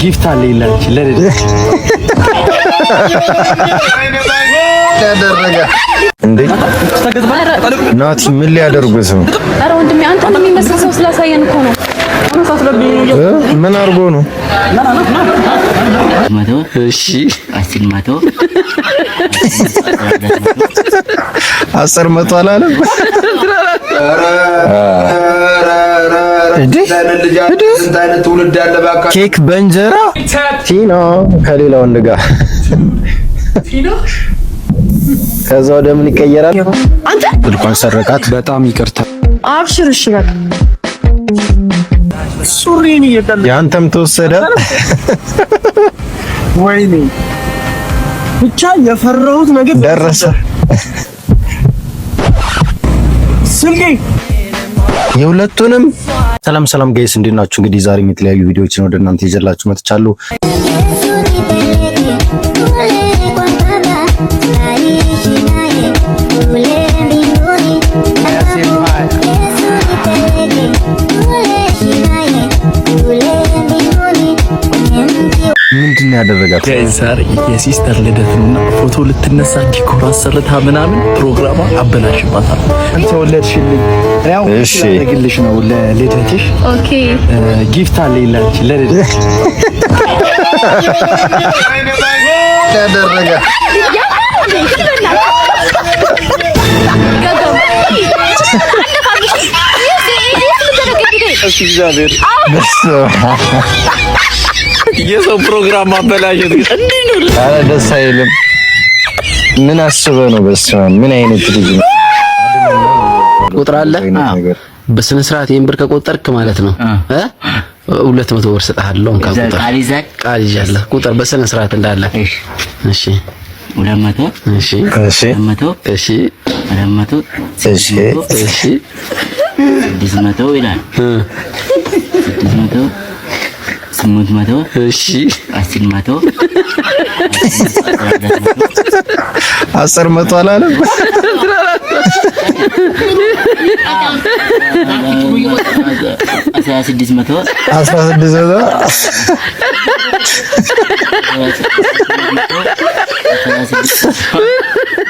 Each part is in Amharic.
Gift አለ ይላች ለልደት። ያደረገ እንዴ ናቲ፣ ምን ሊያደርጉት ነው? ኧረ ወንድሜ፣ አንተን የሚመስል ሰው ስላሳየን እኮ ነው። እ? ምን አድርጎ ነው? 100። እሺ። 10 100። 10 100 አላለም እንዴ? ስንት አይነት ትውልድ አለ እባክህ። ኬክ በእንጀራ፣ ቲና ከሌላ ወንድ ጋር፣ ከዛ ወደ ምን ይቀየራል? ስልኳን ሰረቃት። በጣም ይቅርታ። አብሽር፣ እሺ በቃ። ሱሪን እየቀለደ ያንተም ተወሰደ። ወይኔ፣ ብቻ የፈራሁት ነገር ደረሰ። ስልኬ። የሁለቱንም። ሰላም ሰላም guys፣ እንዴት ናችሁ? እንግዲህ ዛሬም የተለያዩ ቪዲዮዎችን ወደ እናንተ ይዤላችሁ መጥቻለሁ። Yesu nipeleke kule kwa Baba, naishi naye kule mbinguni. Yesu nipeleke kule naye kule mbinguni kwenye mji ምንድን ነው ያደረጋት? Guys፣ ዛሬ የ sister ልደት ነውና ፎቶ ልትነሳ decor አሰርታ ምናምን ፕሮግራሟ አበላሽባታል። አንተ ወለድሽልኝ። ያው ላደርግልሽ ነው ለልደትሽ። Okay። Gift አለ ይላች ለልደት። ያደረገ። እግዚአብሔር፣ የሰው ፕሮግራም ማበላሸት ግን እንዲህ ነው። ኧረ ደስ አይልም። ምን አስበህ ነው? በስመ አብ፣ ምን አይነት ልጅ ነው? ቁጥር አለ። አይነት ነገር። በስነ ስርዓት ይሄን ብር ከቆጠርክ ማለት ነው 200 ብር ሰጥሃለሁ። እንካ ቁጥር። ቃል ይዘህ። ቃል ይዣለሁ። ቁጥር በስነ ስርዓት እንዳለ። እሺ። እሺ። 200። እሺ። እሺ። 200። እሺ። 200። እሺ። እሺ። 600 ይላል። 600፣ 800። እሺ። 10 100። 10 100 አላለም። 16 100። 16 100።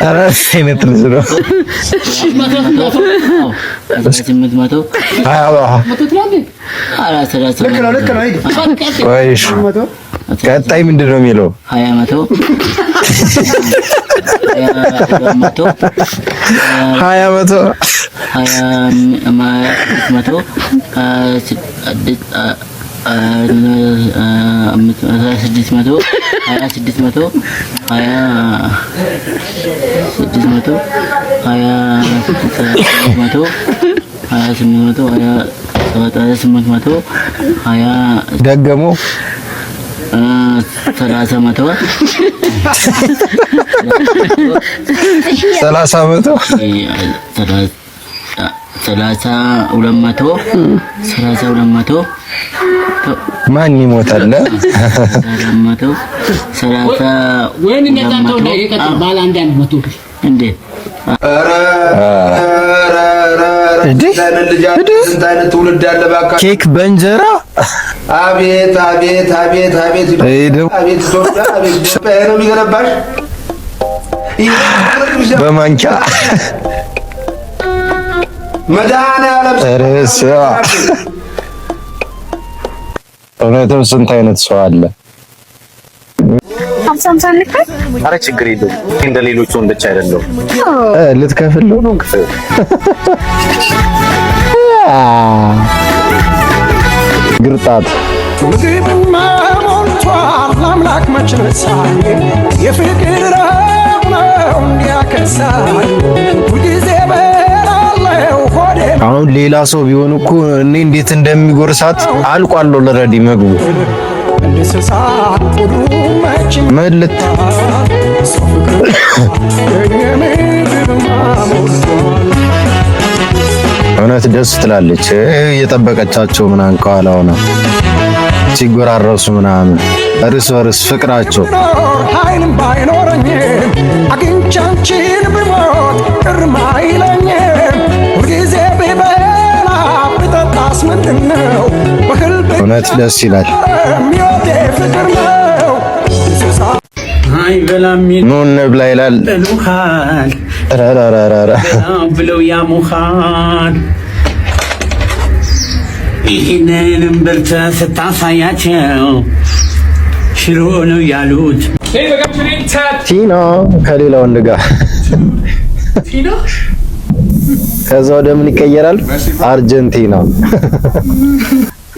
ኧረ አይነት ልጅ ነው። 18 100። ልክ ነው፣ ልክ ነው። ሂድ። ቆይ እሺ፣ ቀጣይ ምንድን ነው የሚለው? 20 100፣ 22 100። 20 100። 20 100፣ 16 100፣ 26 100፣ 26 100፣ 28 100፣ 28 100፣ 27፣ 28 100፣ 20። ደገመው። 30 100። 30 100። 32 100፣ 32 100። ማን ይሞታል? 100፣ 32 100 እንዴ? እንዴ? ስንት አይነት ልጅ አለ፣ ስንት አይነት ትውልድ አለ እባክህ። ኬክ በእንጀራ። አቤት አቤት አቤት አቤት! ይሄ ደግሞ አቤት ኢትዮጵያ፣ አቤት ኢትዮጵያ! ይሄ ነው የሚገነባሽ። ይሄ ነው። በማንኪያ። መድኃኒዓለም። ኧረ እውነትም ስንት አይነት ሰው አለ። 50 50 እንክፈል። አረ ችግር የለውም። እንደ ሌሎቹ ወንዶች አይደለሁም። ልትከፍል ነው? ክፍል። ግርጣት። ምግብማ ሞልቷል፣ አምላክ መች ረሳኝ? የፍቅር ረሃብ ነው እንዲያከሳኝ፣ ሁልጊዜ በላለው ሆዴ። አሁን ሌላ ሰው ቢሆን እኮ እኔ እንዴት እንደሚጎርሳት አልቋል። Already ምግቡ። እንስሳ ሆዱ መች ምን ልት ሰው ፍቅር ምግብማ ሞልቷል። እውነት ደስ ትላለች። እየጠበቀቻቸው ምናምን ከኋላ ሆና ሲጎራረሱ ምናምን እርስ በርስ ፍቅራቸው። ኖር ኃይልም ባይኖረኝም አግኝቼ አንቺን ብሞት ቅርም አይለኝም። ሁልጊዜ ብበላ ብጠጣስ ምንድን ነው? በህል እውነት ደስ ይላል። ሕይወቴ። ፍቅር ነው። ኑ እንብላ ይላል። ኧረ ብለው ያሙሃል። ይህንንም በልተህ ስታሳያቸው ሽሮ ነው ያሉት። ቲና ከሌላ ወንድ ጋር፣ ከዛ ወደ ምን ይቀየራል? አርጀንቲና።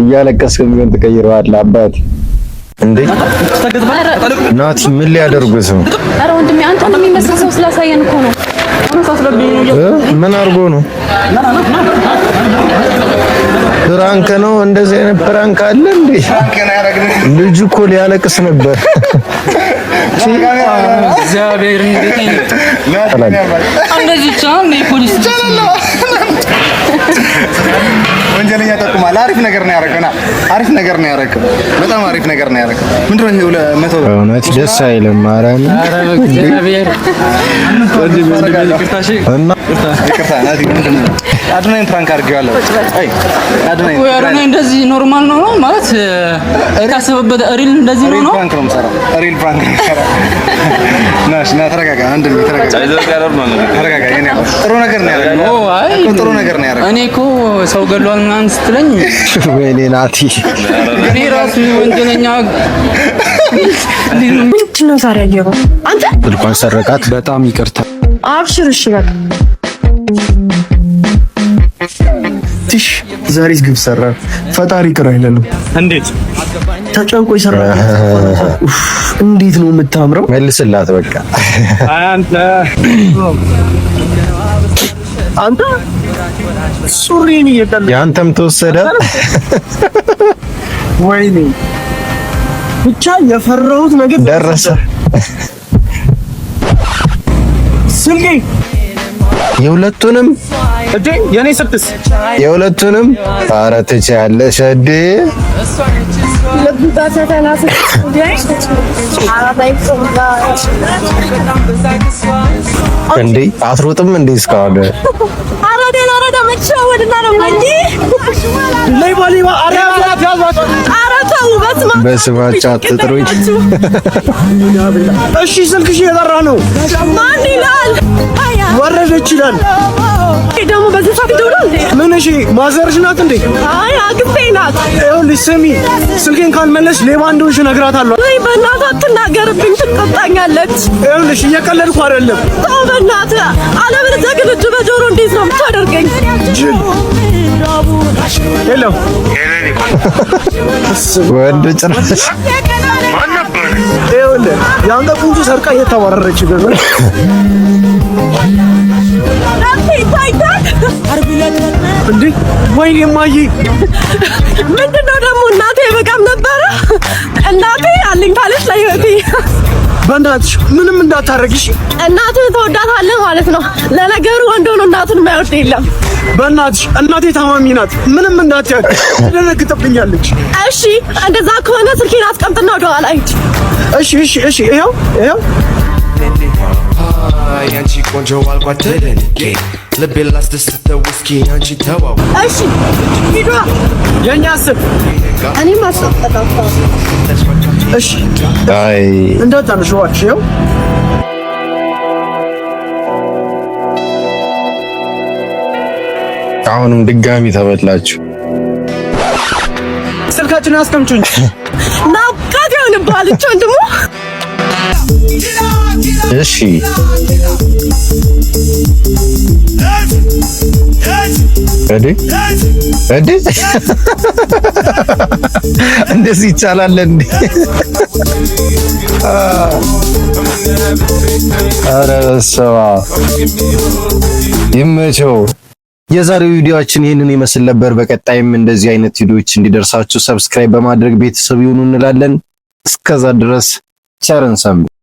እያለቀስክ ቢሆን ትቀይረዋለህ። አባት እንዴ ናቲ ምን ሊያደርጉት ነው? ኧረ ወንድሜ አንተን የሚመስል ሰው ስላሳየን እኮ ነው። እ? ምን አድርጎ ነው? Prank ነው። እንደዚህ አይነት prank አለ እንዴ? ልጁ እኮ ሊያለቅስ ነበር። እግዚአብሔር እንዴት እንደዚህ ይቻላል? እንደ ፖሊስ ወንጀለኛ ጠቁማል። አሪፍ ነገር ነው ያደረገው። ና አሪፍ ነገር ነው ያደረገው። በጣም አሪፍ ነገር ነው ያደረገው። ምንድን ነው ይሄ 200 ብር? እውነት ደስ አይልም። ማርያምን እግዚአብሔር እና ይቅርታ ናቲ፣ ምንድን ነው አዶናይን prank አድርጌዋለሁ። አይ አዶናይን ወይ አዶናይ እንደዚህ normal ነው ነው ማለት የታሰበበት real እንደዚህ ነው real ነው Prank ነው የምሰራው። Real prank ነው የምሰራው። ና እሺ፣ ና ተረጋጋ። አንድ ነው ተረጋጋ፣ ተረጋጋ። የኔ አባት ጥሩ ነገር ነው ያደረገው። ኦ አይ እኮ ጥሩ ነገር ነው ያደረገው። እኔ እኮ ሰው ገድሏል ምናምን ስትለኝ ወይኔ ናቲ እኔ ራሱ ወንጀለኛ ምንድን ነው ዛሬ ያየኸው? አንተ ስልኳን ሰረቃት። በጣም ይቅርታ። አብሽር። እሺ በቃ። ትሽ ዛሬስ ግብ ሰራ። ፈጣሪ ይቅር አይለንም። እንዴት ተጨንቆ ይሰራ። እንዴት ነው የምታምረው! መልስላት በቃ። አንተ አንተ ሱሪን እየቀለ ያንተም ተወሰደ። ወይኔ ብቻ የፈራሁት ነገር ደረሰ። ስልኬ የሁለቱንም እንዴ የኔ ስልክስ የሁለቱንም ኧረ ትችያለሽ እንዴ? እንዴ አትሮጥም እንዴ እስካሁን? አራዳ አራዳ መሸወድና ነው እንጂ ሌባ ሌባ! ኧረ ያዟት ያዟት! ኧረ ተው በስመ አብ። በስማቸው አትጥሩኝ። እሺ ስልክሽ እየጠራ ነው። ማን ይላል? ወረደች ይላል። ደግሞ በዚህ ሰዓት ይደውላል እንዴ? ምን እሺ ማዘርሽ ናት እንዴ? አይ አክስቴ ናት። ይኸውልሽ ስሚ፣ ስልኬን ካልመለስሽ ሌባ እንደሆንሽ እነግራታለሁ። ወይ በእናትህ አትናገርብኝ፣ ትቆጣኛለች። ይኸውልሽ እየቀለድኩ አይደለም። ተው በእናትህ፣ አለበለዚያ ግን እጅ በጆሮ እንዴት ነው የምታደርገኝ? ጅል hello ወንድ ጭራሽ ይኸውልህ የአንተ ቁንጮ ሰርቃ እየተባረረች ነው። እንዴ ወይኔ እማዬ፣ ምንድን ነው ደግሞ እናቴ በቃም ነበረ። እናቴ አለኝታለች ለህይወቴ። በእናትሽ ምንም እንዳታረግሽ። እናትህ ትወዳታለህ ማለት ነው። ለነገሩ ወንድ ሆኖ እናቱን የማይወድ የለም። በእናትሽ እናቴ ታማሚ ናት። ምንም እንዳትያት፣ ትደነግጥብኛለች። እሺ እንደዛ ከሆነ ስልኬን አስቀምጥና ወደ ኋላ ሂድ። እሺ እሺ እሺ፣ ይኸው ይኸው። አንቺ ቆንጆ አልኳት ተደንቄ ልቤ ላስደስተው እስኪ አንቺ ተዋው እሺ ሂዷ። የኛ ስልክ እኔም አስቀምጣለሁ። እሺ አይ እንዳታነሺው እባክሽ። ይኸው አሁንም ድጋሚ ተበላችሁ። ስልካችንን አስቀምጪው እንጂ። ናፍቃት ይሆንብሃል እች ወንድሙ። እሺ እንዴ እንዴ እንደዚህ ይቻላል እንዴ? ኧረ በስመ አብ ይመቸው። የዛሬው ቪዲዮአችን ይህንን ይመስል ነበር። በቀጣይም እንደዚህ አይነት ቪዲዮዎች እንዲደርሳችሁ subscribe በማድረግ ቤተሰብ ይሁኑ እንላለን። እስከዛ ድረስ ቸርን ሰንብት።